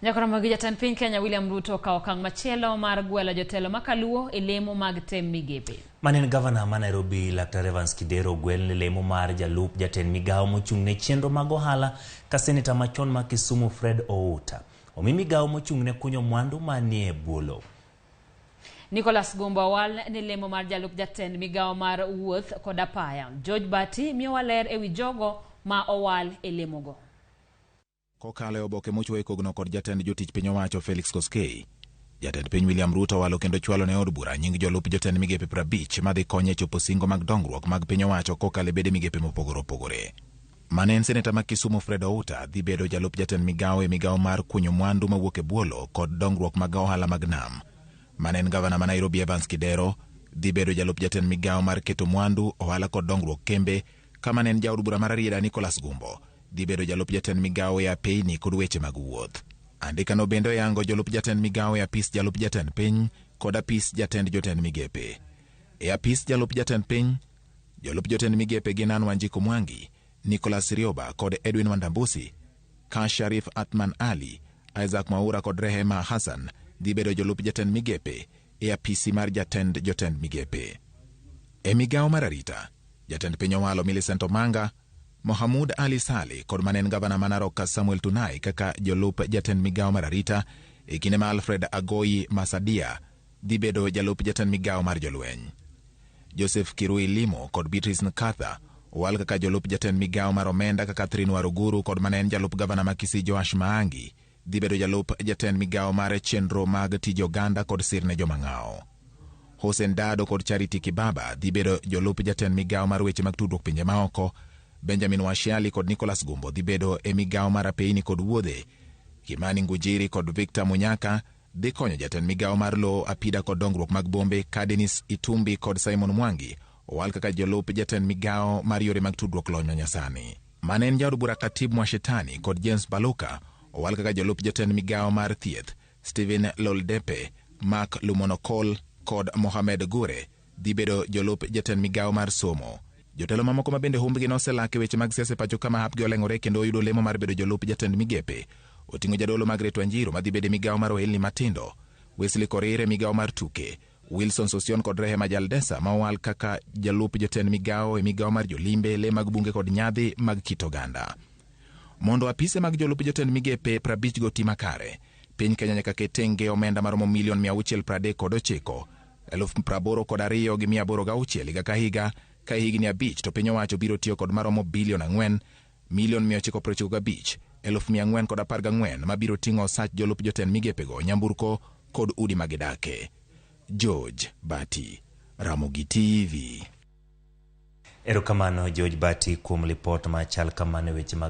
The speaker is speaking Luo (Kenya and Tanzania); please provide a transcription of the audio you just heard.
Nyakoromo gi jatend piny Kenya William Ruto okawo okang' machielo mar gwelo jotelo makaluo e lemo mag tem migepe. Mane en gavana ma Nairobi Laktar Evans Kidero ogwel ne lemo mar jalup jatend migawo mochung' ne chenro mag ohala ka seneta machon ma Kisumu Fred Outa. Omi migawo mochung' ne kunyo mwandu manie bwo lowo. Nicholas Gumbo owal ne lemo mar jalup jatend migawo mar wuoth kod apaya. George Bati miyowa ler ewi jogo ma owal e lemogo. Kokalo e oboke mochwo e kogno kod jatend jotich piny owacho Felix Koskei, jatend piny William Ruto owalo kendo chwalo ne od bura nying jolup jotend migepe 50 madhi konye e chopo singo mag dongruok mag piny owacho kokalo e bede migepe mopogore opogore. Mane en seneta ma Kisumu Fred Outa dhi bedo jalup jatend migawo e migawo mar kunyo mwandu mawuok e bwo lowo kod dongruok mag ohala mag nam. Mane en gavana ma Nairobi Evans Kidero dhi bedo jalup jatend migawo mar keto mwandu, ohala kod dongruok kembe, ka mane en jaod bura mar Rarieda Nicholas Gumbo dhi bedo jalup jatend migawo e apeyni kod weche mag wuoth. Andikano bende oyango jolup jatend migawo e apis jalup jatend piny kod apis jatend jotend migepe. E apis jalup jatend piny, jolup jotend migepe gin Anne Wanjiku Mwangi, Nicholas Rioba kod Edwin Wandambusi, ka Sharif Athman Ali, Isaac Mwaura kod Rehema Hassan dhi bedo jolup jatend migepe e apisi mar jatend jotend migepe. E migawo mar arita, jatend piny owalo Millicent Omanga, Mohamud Ali Sali kod mane en gavana ma Narok Samuel Tunai kaka jolup jatend migawo mar arita e kinde ma Alfred Agoi Masadia dhi bedo jalup jatend migawo mar jolweny. Joseph Kirui Limo kod Beatrice Nkatha owal kaka jolup jatend migawo mar omenda ka Catherine Waruguru kod mane en jalup gavana ma Kisii Joash Maangi dhi bedo jalup jatend migawo mar chenro mag tije oganda kod sir ne joma ng'awo. Hussein Dado kod Charity Kibaba dhi bedo jolup jatend migawo mar weche mag tudruok pinje maoko. Benjamin Washiali kod Nicholas Gumbo dhi bedo e migawo mar apeyni kod wuodhe. Kimani Ngujiri kod Victor Munyaka dhi konyo jatend migawo mar lowo apida kod dongruok mag bombe ka Dennis Itumbi kod Simon Mwangi owal kaka jolup jatend migawo mar yore mag tudruok lony manyasani. Mane en jaod bura Khatib Mwashetani kod James Baluka owal kaka jolup jatend migawo mar thieth. Stephen Loldepe, Mark Lumonokol kod Mohamed Gure dhi bedo jolup jatend migawo mar somo. Jotelo mamoko ma bende humbgi noselak e weche mag siasa e pacho kama hapgi oleng'ore kendo oyudo lemo mar bedo jolup jatend migepe. Oting'o jadolo Margaret Wanjiru madhi bedo e migawo mar ohelni matindo, Wesley Korir e migawo mar tuke, Wilson Sosion kod Rehema Jaldesa ma owal kaka jalup jotend migawo e migawo mar jolimbe, le mag bunge kod nyadhi mag kit oganda. Mondo apise mag jolup jotend migepe 50 go ti makare, piny Kenya nyaka ket tenge omenda maromo milion 639 82,806 higa ka higa ka higni 5 to piny owacho biro tiyo kod maromo bilion 4 milion 995 414 mabiro ting'o osach jolup jotend migepego, nyamburko kod udi magidake. George Bati, Ramogi TV. Erokamano George Bati kuom lipot machal kamano e weche mag